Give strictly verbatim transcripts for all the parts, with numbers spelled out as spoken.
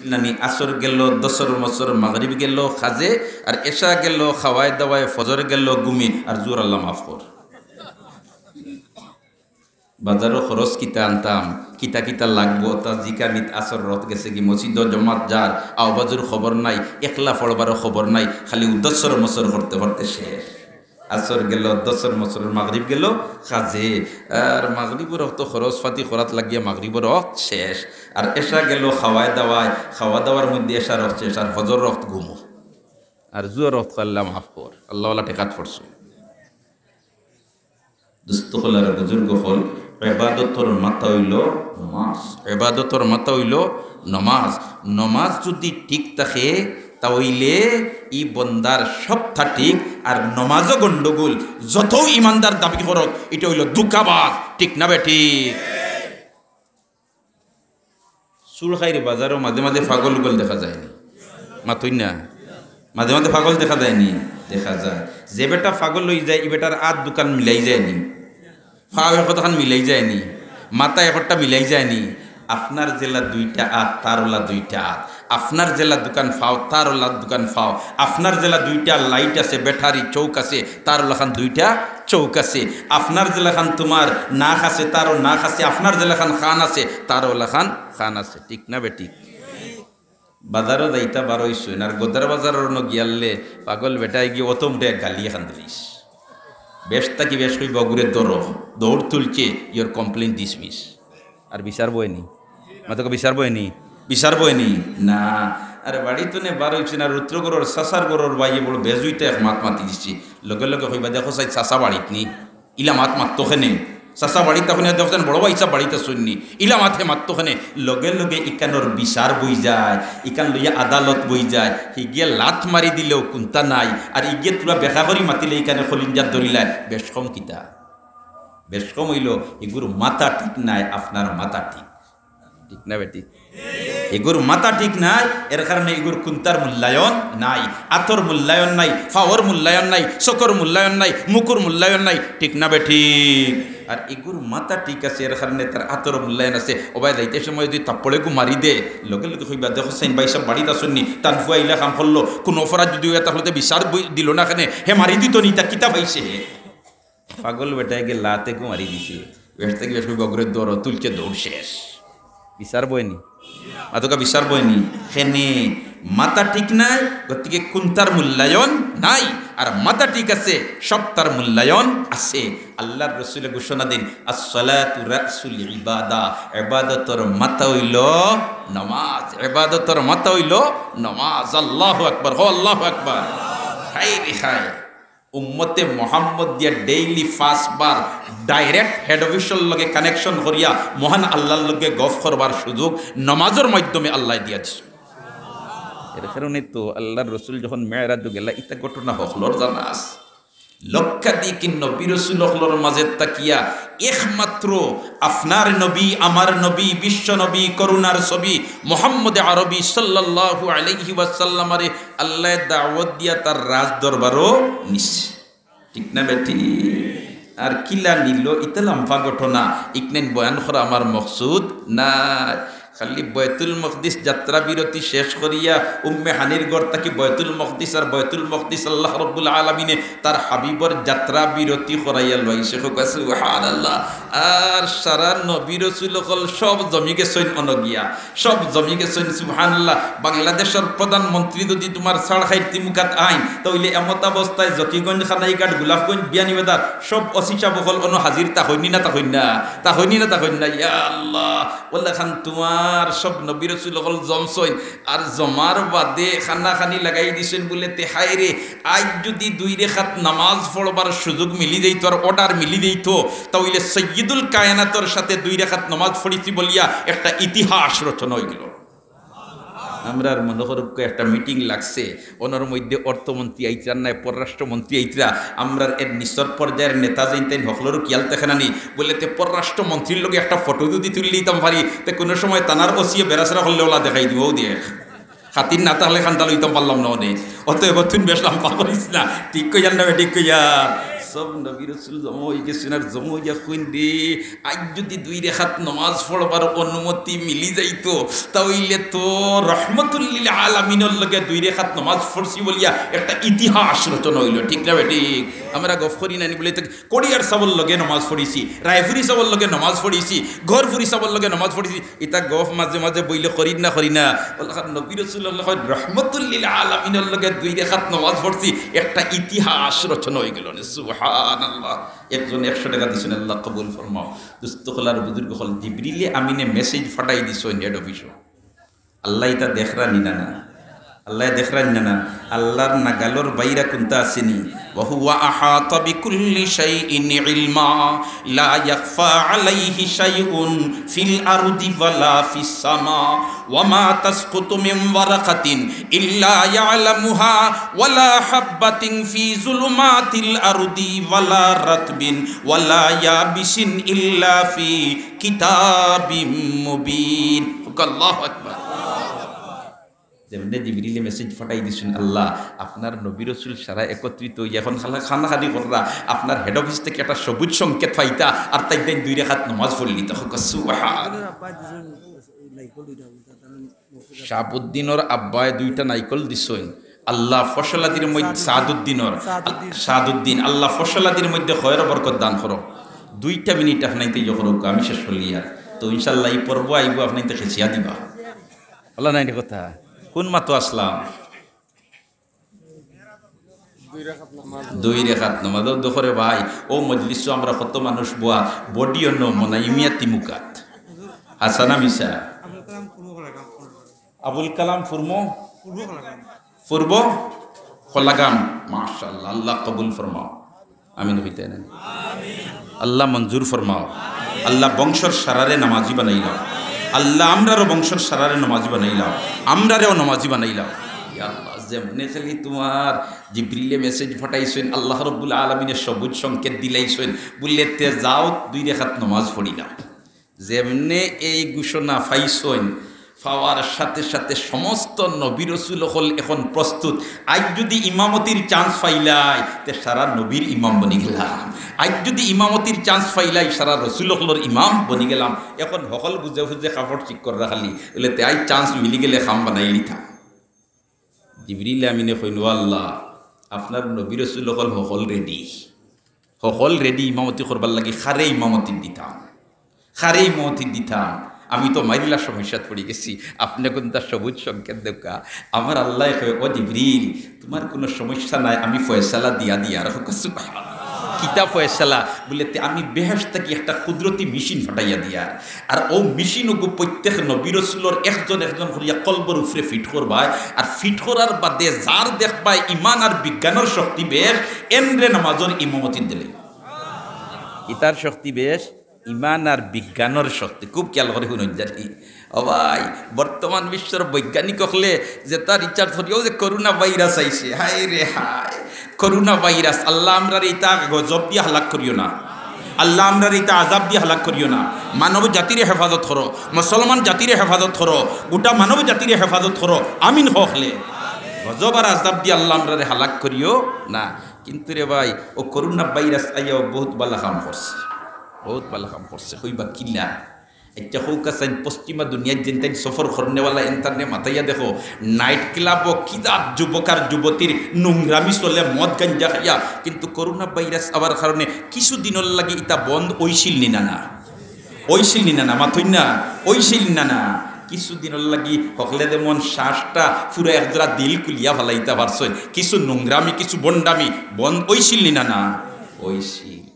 নানি, আসর গেল দশর মসর, মাগরিব গেল কাজে, আর এশা গেল খাওয়ায় দাওয়ায়, ফজর গেল ঘুমে, আর জুহর আল্লাহ মাফ কর। বাজারো খরচ কিতা আনতাম, কিতা কিতা লাগবো, তা জিকানিত আসর রত গেছে কি, মসজিদো জমাত যার, আওবাজুর খবর নাই, একলা ফড়বারও খবর নাই, খালি উদ্দস্বর মসর করতে করতে শেষ। আসর গেল, দশর মসর, মাগরিব গেল কাজে, আর মাগরিবর রক্ত খরচ পাতি করাত লাগিয়া মাগরিবর রক্ত শেষ, আর এশা গেল খাওয়ায় দাওয়ায়, খাওয়া দাওয়ার মধ্যে এশা রক্ত শেষ, আর ফজর রক্ত ঘুমো, আর জুয়ার রক্ত আল্লাহ মাফ কর, আল্লাহ ওয়ালা ঠেকাত পড়ছো। দোস্ত হকল আর বুজুর্গ হকল, এবাদতর মাথা অইলো নমাজ, এবাদতর মাথা অইলো নমাজ। নমাজ যুদি ঠিক থাকে, তা অইলে ই বন্দার সবতা ঠিক। আর নমাজও গন্ডগোল, যতউ ইমানদার দাবি করউক, ইটা অইলো ধুকাবাজ, ঠিক না বেঠিক? চুড়খাইর বাজারো মাঝে মাঝে পাগল উগল দেখা যায়নি? মাতইন না। মাঝে মাঝে পাগল দেখা যায়নি? দেখা যায়। যে বেটা পাগল অইযায়, ই বেটার আত দুখান মিলাই যায়নি? পাও একটাখান মিলাই যায়নি? মাথা একটা মিলাই যায়নি? আপনার যেলা দুইটা আত, তার ওলা দুইটা আত। আপনার যেলা দুখান পাও, তার ওলা দুখান পাও। আপনার যেলা দুইটা লাইট আছে, ব্যাটারি চউখ আছে, তার ওলাখান দুইটা চউখ আছে। আপনার যেলাখান তুমার নাক আছে, তারও নাক আছে। আপনার যেলাখান কান আছে, তারও ওলাখান কান আছে। ঠিক না বেঠিক? বাজারো যাইতা বার অইছইন, আর গদার বাজারর অনো গিয়ারলে পাগল বেটায় গিয়া অত মুটে এক গালি এখান দিলিস। বেশ থাকি বেশ কইবা, অগুরে ধরো, দৌড় তুলছে, your complaint dismiss। আর বিচার বয়নি? মাতকা বিচার বয়নি? বিচার বয়নি? না। আর বাড়িত থনে বার অইছইন, আর উত্তর ঘরর, চাচার ঘরর ভাইয়ে বড় বেজুইতা এক মাত মাতি দিছে। লগে লগে কইবা, দেখো চাই, চাচা বাড়িত নি, ইলা মাত মাততো কেনে? চাচা বাড়িত আছইন নি, দেখো চাই, বড় ভাইসাব বাড়িত আছইন নি, ইলা মাত হে মাততো কেনে? লগে লগে ইখানর বিচার বই যায়, ইখান লইয়া আদালত বই যায়। হিগিয়ে লাত মারি দিলেও কুন্তা নাই, আর ইগিয়ে থুড়া বেকা করি মাতিলে ইখানে কলিঞ্জাত ধরিলায়। বেশ কম কিতা? বেশ কম অইলো ইগুর মাথা ঠিক নাই, আপনার মাথা ঠিক। ঠিক না বেঠিক? ইগুর মাথা ঠিক নাই, এর কারণে ইগুর কুন্তার মূল্যায়ন নাই, আতর মূল্যায়ন নাই, পাওর মূল্যায়ন নাই, চকুর মূল্যায়ন নাই, মুখর মূল্যায়ন নাই। ঠিক না বেঠিক? আর ইগুর মাথা ঠিক আছে, এর কারণে তার আতর মূল্যায়ন আছে। ওবায় যাইতে সময় যুদি থাপ্পড় এগু মারি দে, লগে লগে কইবা, দেখো চাইন ভাইসাব বাড়িত আছইন নি, তান ফুয়া ইলা কাম করলো, কুনু অপরাধ যুদি অইয়া থাকলো তে বিচার বই-, দিলো না কেনে, হে মারি দিতো নি, তা কিতা পাইছে হে? পাগল বেটায় গিয়া লাত এগু মারি দিছে। বেশ থাকি বেশ কইবা, অগুরে ধরো, তুলছে, দৌড় শেষ। বিচার বয়নি? মাতকা বিচার বয়নি? কেনে? মাথা ঠিক নাই, গতিকে কুন্তার মূল্যায়ন নাই। আর মাথা ঠিক আছে, সবতার মূল্যায়ন আছে। আল্লার রসুলে ঘোষণা দেইন, "আসসালাতু রাসুল ইবাদা", এবাদতর মাথা অইলো নমাজ, এবাদতর মাথা অইলো নমাজ। আল্লাহু আকবার, কও আল্লাহু আকবার। হায় রে হায়। উম্মতে মোহাম্মদ দিয়া ডেইলি পাঁচবার ডাইরেক্ট হেড অফিসর লগে কানেকশন করিয়া মহান আল্লার লগে গফ করবার সুযোগ নমাজর মাধ্যমে আল্লায় দিয়া দিছইন। এর কারণে তো আল্লার রসুল যখন মেরাজো গেলা, ইতা ঘটনা হকলর জানা আছে। লক্ষাধিক নবী রসুল হকলর মাঝে থাকিয়া একমাত্র আপনার নবী, আমার নবী, বিশ্ব নবী, করুণার ছবি মোহাম্মদে আরবি সাল্লাল্লাহু আলাইহি ওয়াসাল্লামরে আল্লায় দাওয়াত দিয়া তার রাজ দরবারো নিছে। ঠিক না বেঠিক? আর কিলা নিলো, ইতা লাম্বা ঘটনা, ইখান বয়ান করা আমার মকসুদ নায়। খালি বায়তুল মকদিস যাত্রা বিরতি শেষ করিয়া উম্মে হানির ঘর থাকি বায়তুল মকদিস আর বায়তুল মকদিস আল্লাহ রব্বুল আলামিনে তার হাবিবর যাত্রা বিরতি করাইয়া লইছে। কউক্কা সুবহানাল্লাহ। আর সারা নবী রসুল হকল সব জমি গেছইন অনো গিয়া, সব জমি গেছইন। সুবহানাল্লাহ। বাংলাদেশর প্রধানমন্ত্রী যুদি তুমার ছাড়খাইর তিমুকাত আইন, তা অইলে এমতাবস্থায় জকিগঞ্জ, কানাইঘাট, গোলাপগঞ্জ, বিয়ানীবাজার সব ওসি সাব হকল অনো হাজির থাকইন নি না থাকইন না? থাকইন নি না থাকইন না? ইয়া আল্লাহ। অলাখান তুমার সব নবী রসুল হকল জমছইন, আর জমার বাদে কানাকানি লাগাই দিছইন বুলে তে হায় রে, আইজ যুদি দুই রেকাত নামাজ পড়বার সুযোগ মিলি যাইতো আর অর্ডার মিলি যাইতো, তা অইলে সৈয়দুল কায়নাতর সাথে দুই রেকাত নামাজ পড়িছি বলিয়া একটা ইতিহাস রচনা অইগেলো। আমরার মনো করউক্কা একটা মিটিং লাগছে, অনর মধ্যে অর্থমন্ত্রী আইতরা নায়, পররাষ্ট্রমন্ত্রী আইতরা, আমরার এর নিচর পর্যায়র নেতা যেইন তাইন হকলরও খিয়াল থাকে না নি, বুলে তে পররাষ্ট্রমন্ত্রীর লগে একটা ফটো যুদি তুলি দিতাম পারি, তে কুনু সময় থানার ওসিয়ে বেড়াছেড়া করলে অলা দেখাই দিবো, অউ দেখ। খাতির না থাকলে কান্দা লইতাম পারলাম না অনে। অতএব তুই বেশ লাম্বা করিস না। ঠিক কইয়ার না বেঠিক কইয়ার? সব নবী রসুল জমা অইগেছইন, আর জমা অইয়া কইন রে, আইজ যুদি দুই রেখাত নমাজ পড়বার অনুমতি মিলি যাইতো, তা অইলে তো রহমতুল্লিল আলামিনর লগে দুই রেখাত নমাজ পড়ছি বলিয়া একটা ইতিহাস রচনা অইলো, ঠিক না বেঠিক? আমরা গফ করি না নি বলে তো কড়িয়ার সাবর লগে নমাজ পড়ছি, রায়পুরি সাবর লগে নমাজ পড়ছি, ঘরপুরি সাবর লগে নমাজ পড়ছি। ইতা গফ মাঝে মাঝে বইলে করি না, করি না? অলা নবী রসুল অকলে কইন, রহমতুল্লিল আলামিনর লগে দুই রেখাত নমাজ পড়ছি, একটা ইতিহাস রচনা অইগেলো নে। সুবহানাল্লাহ। একজনে একশো টেকা দিছইন, আল্লাহ কবুল ফরমাও। দোস্ত অকল আর বুজুর্গ অকল, জিবরিলে আমিনে message ফাটাই দিছইন head office-ও। আল্লায় ইতা দেখরা নি না না? আল্লায় দেখরা নি না না? আল্লার নাগালর বাইরা কুন্তা আছে নি? وهو أحاط بكل شيء علما لا يخفى عليه شيء في الأرض ولا في السماء وما تسقط من ورقة إلا يعلمها ولا حبة في ظلمات الأرض ولا رطب ولا يابس إلا في كتاب مبين. আল্লাহু আকবার। যেমনে জিবরিলে message ফাটাই দিছইন, আল্লাহ, আপনার নবী রসুল সারা একত্রিত অইয়া এখন খানা, খানাখানি কররা, আপনার head office থাকি একটা সবুজ সংকেত পাইতা, আর তাইন তাইন দুই রেখাত নমাজ পড়িলিতা। সুবহান। শাহাবুদ্দিনর আব্বায় দুইটা নাইকল দিছইন। আল্লাহ ফসলাদির মধ্যে, সাদুদ্দিনর, সাদুদ্দিন। আল্লাহ ফসলাদির মধ্যে খয়র বরকত দান করো। দুইটা মিনিট আপনাইনতে ইয়ে করউক্কা, আমি শেষ করিলিয়ার। তো ইনশাআল্লাহ ই পর্ব আইবো, আপনাইনতে খেছিয়া দিবা। আল্লাহ নাইনি কথা। কোন মাতো আছলাম? দুই রেখাত নমাজ। দুই রেখাত নমাজ। ও দেখো রে ভাই, ও মজলিসো আমরা কত মানুষ বওয়া, body অনো মনা ইমিয়া তিমুকাত। হাসানা মিছা? আবুল কালাম ফুরমো? পূর্ব কলাগাম। মাশাআল্লাহ, আল্লাহ কবুল ফরমাও। আমিন কইতা না? আল্লাহ মঞ্জুর ফরমাও। আল্লাহ বংশর সারারে নামাজি বানাইলাও। আল্লাহ আমরারও বংশর সারারে নামাজি বানাইলাও। আমরারেও নামাজি বানাইলাও। ইয়া আল্লাহ, যেমনে খালি তুমার জিবরিলে message ফাটাইছইন, আল্লাহ রব্বুল আলামিনে সবুজ সংকেত দিলাইছইন, বুলে, "তে যাও, দুই রেখাত নমাজ পড়িলাও।" যেমনে এই ঘোষণা পাইছইন, পাওয়ার সাথে সাথে সমস্ত নবী রসুল অকল এখন প্রস্তুত। আইজ যুদি ইমামতির chance পাইলাই, তে সারা নবীর ইমাম বনিগেলাম। আইজ যুদি ইমামতির chance পাইলাই, সারা রসুল অকলর ইমাম বনিগেলাম। এখন হকল বুজে বুজে কাপড় ঠিক কররা খালি, বুলে, "তে আইজ chance মিলিগেলে কাম বানাইলিতাম।" জিবরিল আমিনে কইন, "ও আল্লাহ, আপনার নবী রসুল অকল হকল ready, হকল ready ইমামতি করবার লাগি, কারে ইমামতি দিতাম, কারে ইমামতি দিতাম? আমি তো মাইল্লা সমস্যাত পড়ি গেছি, আপনে কুন্তা সবুজ সংকেত দেউক্কা।" আমার আল্লায় কয়, "ও জিবরিল, তুমার কুনু সমস্যা নাই, আমি ফয়সালা দিয়া দিয়ার।" সুবহানাল্লাহ। কিতা ফয়সালা? বুলে, "তে আমি বেহেশত থাকি একটা কুদরতি মেশিন ফাটাইয়া দিয়ার।" আর অউ মেশিন অগু প্রত্যেক নবী রসুলর একজন একজন করিয়া কলবর উপরে fit করবায়, আর fit করার বাদে যার দেখবায় ইমান আর বিজ্ঞানর শক্তি বেশ, এনরে নামাজর ইমামতি দিলে। ইতার শক্তি বেশ, ইমান আর বিজ্ঞানর শক্তি। খুব খেয়াল করি হুনইন জানি। ও ভাই, বর্তমান বিশ্বর বৈজ্ঞানিক অকলে যেতা research করিয়াও যে করোনা ভাইরাস আইছে, হায় রে হায়, করোনা ভাইরাস, আল্লাহ আমরারে ইতা গজব দিয়া হালাক করিও না। আল্লাহ আমরারে ইতা আজাব দিয়া হালাক করিও না। মানব জাতিরে হেফাজত করো, মুসলমান জাতিরে হেফাজত করো, গোটা মানব জাতিরে হেফাজত করো। আমিন হকলে। গজব আর আজাব দিয়া আল্লাহ আমরারে হালাক করিও না। কিন্তু রে ভাই, অউ করোনা ভাইরাস আইয়াও বহুত বালা কাম করছে, বহুত বালা কাম করছে। কইবা কিলা? আইচ্ছা, কউক্কা চাইন, পশ্চিমা দুনিয়াত যেন তাইন সফর করনেওয়ালা এন তানরে মাতাইয়া দেখো, night club-ও কি জাত যুবক আর যুবতীর নোংরামি চলে, মদ গাঞ্জা খাইয়া। কিন্তু করোনা ভাইরাস আওয়ার কারণে কিছু দিনর লাগি ইতা বন্ধ অইছিল নি না না? অইছিল নি না না? মাতইন না, অইছিল নি না না? কিছু দিনর লাগি হকলে যেমন শ্বাসটা পুরা একজরা দিল খুলিয়া ফালাইতা পারছইন, কিছু নোংরামি, কিছু ভন্ডামি বন্ধ অইছিল নি না না? অইছিল।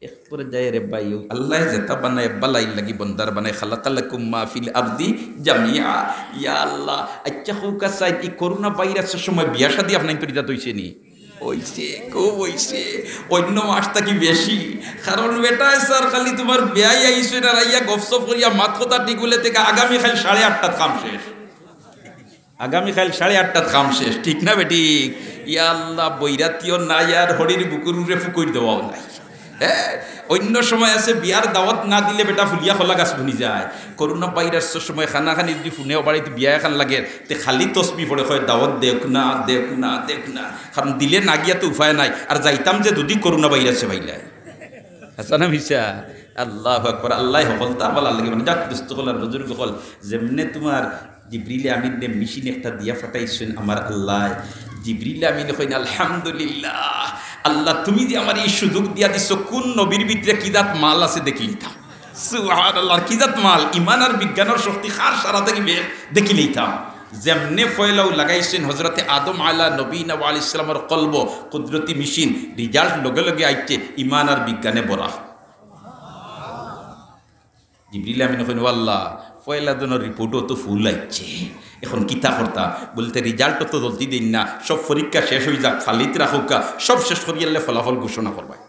এক পর্যায়ে রে ভাই, অউ আল্লায় যেতা বানায় বালাইর লাগি বন্দার বানায়, খালাকা লাকুম মা ফিল আরদি জামিআ। ইয়া আল্লাহ, আইচ্ছা কউক্কা চাইন, ই করোনা ভাইরাসর সময় বিয়া শাদী আপনাইনতর ইতা অইছে নি? অইছে, খুব অইছে। অইন্য মাস থাকি বেশি। কারণ বেটায় স্যার খালি তুমার বিয়াই আইছইন আর আইয়া গফসফ করিয়া মাত কথা ঠিক অইলে থাকি আগামী কাইল সাড়ে আটটাত কাম শেষ। আগামী কাইল সাড়ে আটটাত কাম শেষ, ঠিক না বেঠিক? ইয়া আল্লাহ, বৈরাতিও নাই আর হরির বুকুর উপরে ফুকুর দেওয়াও নাই। অইন্য সময় আছে বিয়ার দাওয়াত না দিলে বেটা ফুলিয়া কলা গাছ বনি যায়। করোনা ভাইরাসর সময় খানাখানি যুদি ফুনে ও বাড়িত বিয়া এখান লাগে, তে খালি তসবি পড়ে কয়, "দাওয়াত দেউক না, দেউক না, দেউক না।" কারণ দিলে না গিয়া তো উপায় নাই। আর যাইতাম যে যুদি করোনা ভাইরাসে পাইলায়। হাছা না মিছা? আল্লাহু আকবার। আল্লায় হকলতা ভালা লাগে। মানে যাক, দোস্ত অকল আর বুজুর্গ অকল, যেমনে তুমার জিবরিলে আমিনরে মেশিন একটা দিয়া পাঠাইছইন আমার আল্লায়। জিবরিলে আমিনে কইন, "আলহামদুলিল্লাহ, আল্লাহ তুমি যে আমারে ই সুযোগ দিয়া দিছো, কুন নবীর ভিতরে কি জাত মাল আছে দেখিলিতাম।" সুবহানাল্লাহ, কি জাত মাল, ইমান আর বিজ্ঞানর শক্তি কার সারা থাকিবে দেখিলিতাম। যেমনে পয়লাউ লাগাইছইন হযরতে আদম আলা নবীনা ওয়া আলাইহিস সালামর কলবো কুদরতি মেশিন, result লগে লগে আইছে, ইমান আর বিজ্ঞানে ভরা। জিবরিল আমিনে কইন, "ও আল্লাহ, পয়লা দিনর রিপোর্টও তো ফুল আইছে, এখন কিতা করতা?" বলতে, "result তো জলদি দেইন না, সব পরীক্ষা শেষ অইযাউক, ফালিত রাখউক্কা, সব শেষ করিয়ালে ফলাফল ঘোষণা করবায়।"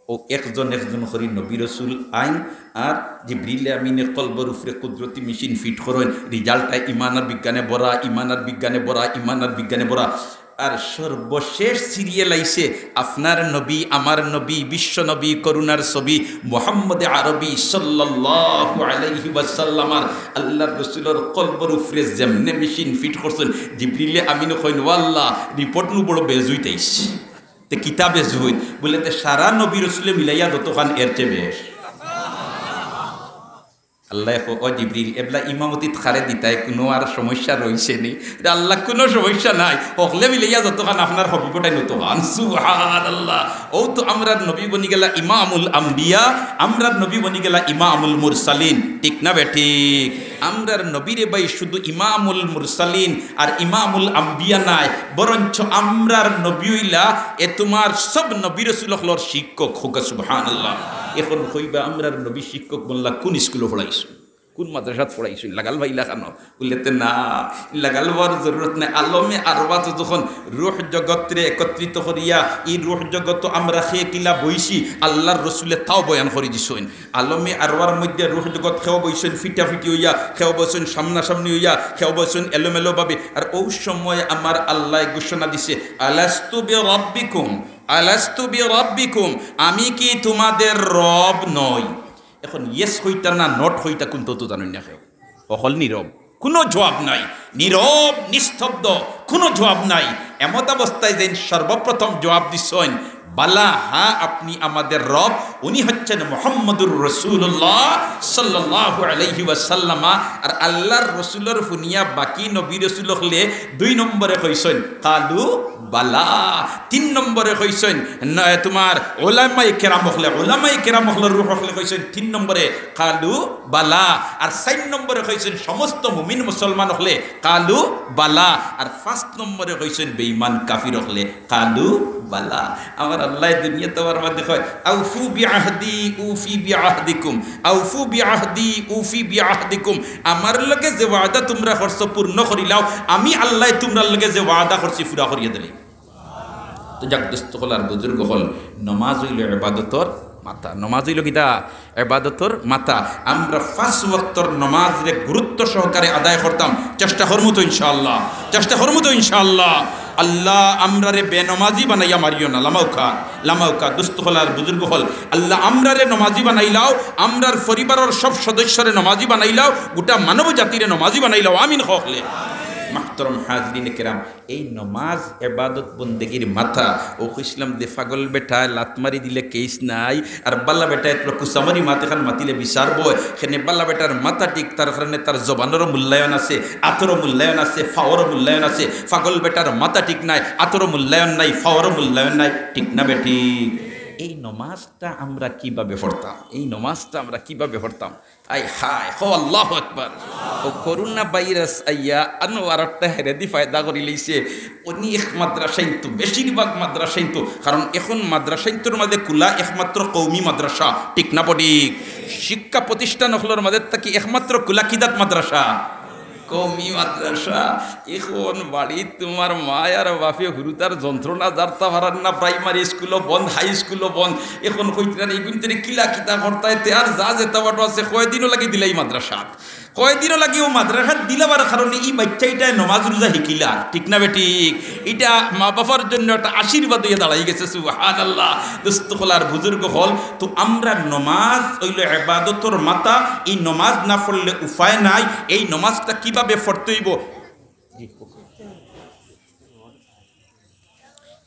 অউ একজন একজন করি নবী রসুল আইন, আর জিবরিল আমিনে কলবর উপরে কুদরতি মেশিন ফিট করইন, result আয় ইমান আর বিজ্ঞানে ভরা, ইমান আর বিজ্ঞানে ভরা, ইমান আর বিজ্ঞানে ভরা। আর সর্বশেষ সিরিয়াল আইছে আপনার নবী, আমার নবী, বিশ্ব নবী, করুণার ছবি মোহাম্মদে আরবি সাল্লাল্লাহু আলাইহি ওয়াসাল্লাম। আর আল্লাহর রসুলর কলবর উপরে যেমনে মেশিন ফিট করছইন, জিবরিলে আমিনে কইন, "ও আল্লাহ, রিপোর্ট নু বড় বেজুইত আইছে।" "তে কিতা বেজুইত?" বলে, "তে সারা নবী রসুলে মিলাইয়া যতখান এর চেয়ে বেশ।" আল্লায় কয়, "ও জিবরিল, এবলা ইমামতিত কারে দিতায়, কুনু আর সমস্যা রইছে নি?" "রে আল্লাহ, কুনু সমস্যা নাই, হকলে মিলাইয়া যতখান আপনার হবিব অটাইন অতখান।" সুবহানাল্লাহ। অউ তো আমরার নবী বনি গেলা ইমামুল আম্বিয়া, আমরার নবী বনি গেলা ইমামুল মুরসালিন, ঠিক না বেঠিক? আমরার নবীরে ভাই শুধু ইমামুল মুরসালিন আর ইমামুল আম্বিয়া নায়, বরঞ্চ আমরার নবী অইলা এ তুমার সব নবী রসুল অকলর শিক্ষক। কউক্কা সুবহানাল্লাহ। এখন কইবা, "আমরার নবী শিক্ষক বনলা কুন স্কুলো পড়াইছইন, কুন মাদ্রাসাত পড়াইছইন, লাগাল পাইলা কেনে?" বুলে, "তে না, লাগাল পাওয়ার জরুরত নাই।" আলমে আরওয়াত যখন রুহ জগতরে একত্রিত করিয়া, ই রুহ জগত আমরা কে কিলা বইছি, আল্লাহর রসুলে তাও বয়ান করি দিছইন। আলমে আরওয়ার মধ্যে রুহ জগত কেউ বইছইন ফিটাফিটি অইয়া, কেউ বইছইন সামনাসামনি অইয়া, কেউ বইছইন এলোমেলো ভাবে। আর অউ সময় আমার আল্লায় ঘোষণা দিছে, "আলাস্তু বিরাব্বিকুম, আলাস্তু বিরাব্বিকুম, আমি কি তোমাদের রব নই?" এখন yes কইতা না not কইতা কুনতা তো জানইন না কেউ। হকল নীরব, কুনু জবাব নাই, নীরব নিস্তব্ধ, কুনু জবাব নাই। এমত অবস্থায় যেইন সর্বপ্রথম জবাব দিছইন, "বালা, হ্যাঁ, আপনি আমাদের রব।" উনি হচ্ছেন মোহাম্মদুর রাসূলুল্লাহ সাল্লাল্লাহু আলাইহি ওয়াসাল্লাম। আর আল্লাহর রসুলর হুনিয়া বাকি নবী রসুল অকলে দুই নম্বরে কইছইন, "কালু বালা।" তিন নম্বরে কইছইন, ন-, তুমার ওলামায়ে কেরাম অকলে, ওলামায়ে কেরাম অকলর রুহ অকলে কইছইন তিন নম্বরে, "কালু বালা।" আর চাইর নম্বরে কইছইন সমস্ত মুমিন মুসলমান অকলে, "কালু বালা।" আর পাঁচ নম্বরে কইছইন বেঈমান কাফির অকলে, "কালু বালা।" আমার আল্লায় দুনিয়াত আমার মধ্যে কয়, "আউফু বিআহদি উফি বিআহদিকুম, আউফু বিআহদি উফি বিআহদিকুম।" আমার লগে যে ওয়াদা তুমরা করছো পূর্ণ করিলাও, আমি আল্লায় তুমরার লগে যে ওয়াদা করছি পুরা করিয়া দিলাইমু। তো যাক, দোস্ত অকল আর বুজুর্গ অকল, নমাজ অইলো এবাদতর মাথা। নমাজ অইলো কিতা? এবাদতর মাথা। আমরা পাঁচ ওয়াক্তর নমাজরে গুরুত্ব সহকারে আদায় করতাম, চেষ্টা করমু তো ইনশাআল্লাহ, চেষ্টা করমু তো ইনশাআল্লাহ। আল্লাহ, আমরারে বেনমাজি বানাইয়া মারিও না, লামাউক্কা, লামাউক্কা, দোস্ত অকল আর বুজুর্গ অকল। আল্লাহ, আমরারে নমাজি বানাইলাও, আমরার পরিবারর সব সদস্যরে নমাজি বানাইলাও, গোটা মানব জাতিরে নমাজি বানাইলাও। আমিন কউক্কা। মাহতরম হাজিরিনে কেরাম, এই নমাজ এবাদত বন্দেগির মাথা। অউ কইছলাম যে পাগল বেটায় লাত মারি দিলে কেইস নাই, আর বালা বেটায় তো কুচামারি মাত এখান মাতিলে বিচার বয়। কেনে বালা বেটার মাথা ঠিক, তার কারণে তার জবানরও মূল্যায়ন আছে, আতরও মূল্যায়ন আছে, ফাওরও মূল্যায়ন আছে। পাগল বেটার মাথা ঠিক নাই, আতরও মূল্যায়ন নাই, ফাওরও মূল্যায়ন নাই, ঠিক না বেঠিক? এই নমাজটা আমরা কিভাবে পড়তাম? এই নমাজটা আমরা কিভাবে পড়তাম? আয় হায়, কও আল্লাহু আকবার। অউ করোনা ভাইরাস আইয়া আনো আরোকটা হেরেদি ফায়দা করিলাইছে। অনেক মাদ্রাসাইন্তো, বেশিরভাগ মাদ্রাসাইন্তো, কারণ এখন মাদ্রাসাইন্তর মাঝে খুলা একমাত্র কওমি মাদ্রাসা, ঠিক না বেঠিক? শিক্ষা প্রতিষ্ঠান অকলর মাঝে থাকি একমাত্র খুলা কিজাত মাদ্রাসা? কওমি মাদ্রাসা। এখন বাড়িত তুমার মায় আর বাপে হুরুতার যন্ত্রণা জারতা পারইন না, প্রাইমারি স্কুলও বন্ধ, হাই স্কুলও বন্ধ। এখন কইতরা ইগুইন্তরে কিলা কিতা করতায়, তে আর যা যেতা বাটো আছে কয়দিনও লাগি দিলাই মাদ্রাসাত। কয়দিনও লাগি ও মাদ্রাসাত দিলাবার কারণে ই বাইচ্চাইটায় নমাজ রোজা হিকিলা, ঠিক না বেঠিক? ইটা মা বাবার জন্য একটা আশীর্বাদ অইয়া দাঁড়াই গেছে। সুবহানাল্লাহ। দোস্ত অকল আর বুজুর্গ অকল, তো আমরার নমাজ অইলো ইবাদতর মাথা। এই নমাজ না পড়লে উপায় নাই। এই নমাজটা কিভাবে পড়তে অইবো,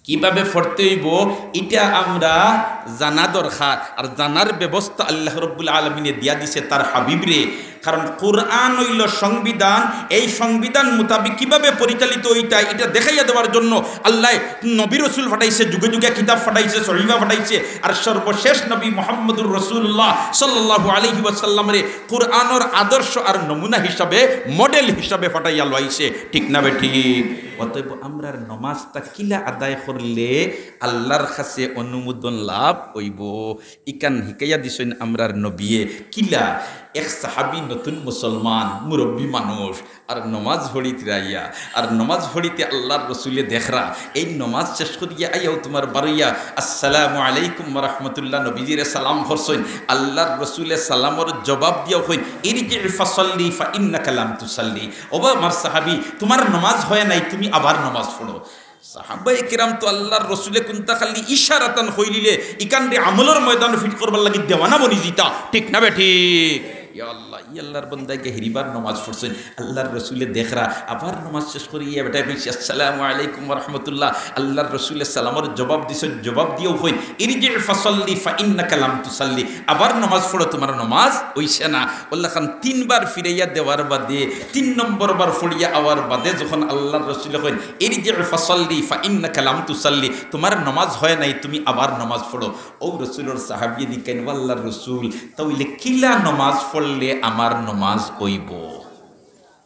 কিভাবে পড়তে অইবো, ইটা আমরা জানা দরকার। আর জানার ব্যবস্থা আল্লাহ রব্বুল আলামিনে দিয়া দিছে তার হাবিবরে। কারণ কোরআন অইলো সংবিধান, এই সংবিধান মোতাবিক কিভাবে পরিচালিত অইতা, ইটা দেখাইয়া দেওয়ার জন্য আল্লায় নবী রসুল পাঠাইছে, যুগে যুগে কিতাব পাঠাইছে, সহিফা পাঠাইছে, আর সর্বশেষ নবী মুহাম্মদুর রাসূলুল্লাহ সাল্লাল্লাহু আলাইহি ওয়াসাল্লামরে কোরআনর আদর্শ আর নমুনা হিসাবে, মডেল হিসাবে পাঠাইয়া লইছে, ঠিক না বেঠিক? অতএব আমরার নমাজটা কিলা আদায় করলে আল্লাহর কাছে অনুমোদন লাভ অইবো, ইখান হিকাইয়া দিছইন আমরার নবিয়ে। কিলা? এক সাহাবী নতুন মুসলমান, মুরব্বী মানুষ, আর নমাজ পড়িতরা আইয়া, আর নমাজ পড়িতে আল্লাহর রসুলে দেখরা, এই নমাজ শেষ করিয়া আইয়াও তুমার বারইয়া, "আসসালামু আলাইকুম ওয়া রাহমাতুল্লাহ", নবীজিরে সালাম করছইন, আল্লাহর রসুলে সালামর জবাব দিয়াও কইন, "ইরজি ফাসাল্লি ফা ইন্নাকা লাম তুসাল্লি।" ওবা আমার সাহাবী, তুমার নমাজ হয় নাই, তুমি আবার নমাজ পড়ো। সাহাবায়ে কেরাম তো আল্লাহর রসুলে কুন্তা খালি ইশারাতান কইলিলে, ইখানরে আমলর ময়দানো ফিট করবার লাগি দেওয়ানা বনি যিতা, ঠিক না বেঠিক? ইয়া আল্লাহ, ই আল্লাহর বন্দায় গেহরিবার নমাজ পড়ছইন, আল্লাহর রসুলে দেখরা, আবার নমাজ শেষ করি ইয়া বেটায় কইছে, "আসসালামু আলাইকুম ওয়া রাহমাতুল্লাহ।" আল্লাহর রসুলে সালামর জবাব দিছইন, জবাব দিয়াও কইন, "ইরজি ফাসাল্লি ফা ইন্নাকা লাম তুসাল্লি।" আবার নমাজ পড়ো, তুমার নমাজ অইছে না। অলাখান তিনবার ফিরাইয়া দেওয়ার বাদে, তিন নম্বর বার পড়িয়া আওয়ার বাদে যখন আল্লাহর রসুলে কইন, "ইরজি ফাসাল্লি ফা ইন্নাকা লাম তুসাল্লি", তুমার নমাজ হয় নাই, তুমি আবার নমাজ পড়ো। ও রসুলর সাহাবিয়ে জিকাইন, "ও আল্লাহর রসুল, তা অইলে কিলা নমাজ পড়লে আমার নমাজ অইবো?"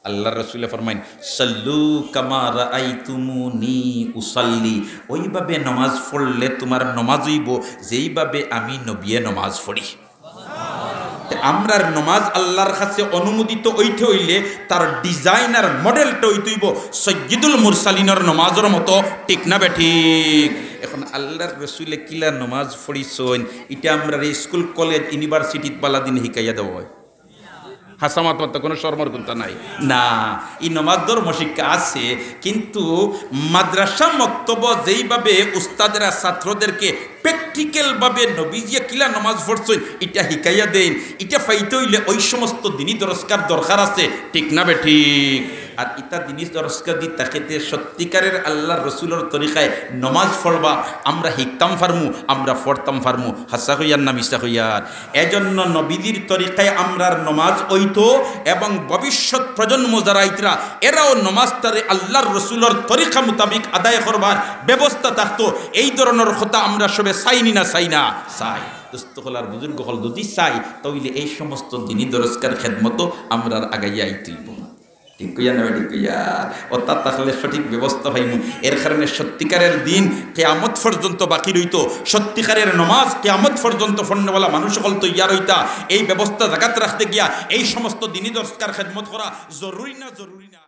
আল্লাহর রসুলে ফরমাইন, "সাল্লু কামা রাআইতুমুনি উসাল্লি।" ওইভাবে নমাজ পড়লে তুমার নমাজ অইবো, যেইভাবে আমি নবিয়ে নমাজ পড়ি। তে আমরার নমাজ আল্লাহর কাছে অনুমোদিত অইতে অইলে তার ডিজাইন আর মডেলটা অইতে অইবো সৈয়দুল মুরসালিনর নমাজর মতো, ঠিক না বেঠিক? এখন আল্লাহর রসুলে কিলা নমাজ পড়িছইন, ইটা আমরারে স্কুল, কলেজ, ইউনিভার্সিটিত বালাদিন হিকাইয়া দেওয়া অয়? হাছা মাত মাততে কুনু শরমর কুন্তা নাই। না, ই নমাজ ধর্ম শিক্ষা আছে, কিন্তু মাদ্রাসা মক্তব যেইভাবে উস্তাদেরা ছাত্রদেরকে প্র্যাকটিক্যাল ভাবে নবীজিয়ে কিলা নমাজ পড়ছইন, ইটা হিকাইয়া দেইন। ইটা পাইতে অইলে ওই সমস্ত দিনী দরসকার দরকার আছে, ঠিক না বেঠিক? আর ইতা দিনী দরসকার দি থাকিতে সত্যিকারের আল্লাহর রসুলর তরিকায় নমাজ পড়বা, আমরা হিকতাম পারমু, আমরা পড়তাম পারমু। হাছা কইয়ার না মিছা কইয়ার? এজন্য নবীজির তরিকায় আমরার নমাজ অইতো এবং ভবিষ্যৎ প্রজন্ম যারা আইতরা, এরাও নমাজটারে আল্লাহর রসুলর তরিকা মোতাবিক আদায় করবার ব্যবস্থা থাকতো। এই ধরনর কথা আমরা সবে চাইনি না চাই না? চাই। দোস্ত অকল আর বুজুর্গ অকল, যদি চাই, তাইলে এই সমস্ত দিনী দরসকার খেদমতো আমরার আগাইয়া আইতে অইবো। ঠিক কইয়ার না বেঠিক কইয়ার? অর্থাৎ তাহলে সঠিক ব্যবস্থা পাইমু। এর কারণে সত্যিকারের দিন কিয়ামত পর্যন্ত বাকি রইতো, সত্যিকারের নমাজ কিয়ামত পর্যন্ত পড়নেওয়ালা মানুষ অকল তৈয়ার অইতা। এই ব্যবস্থা জাগাত রাখতে গিয়া এই সমস্ত দিনী দরসকার খেদমত করা জরুরি না, জরুরি না?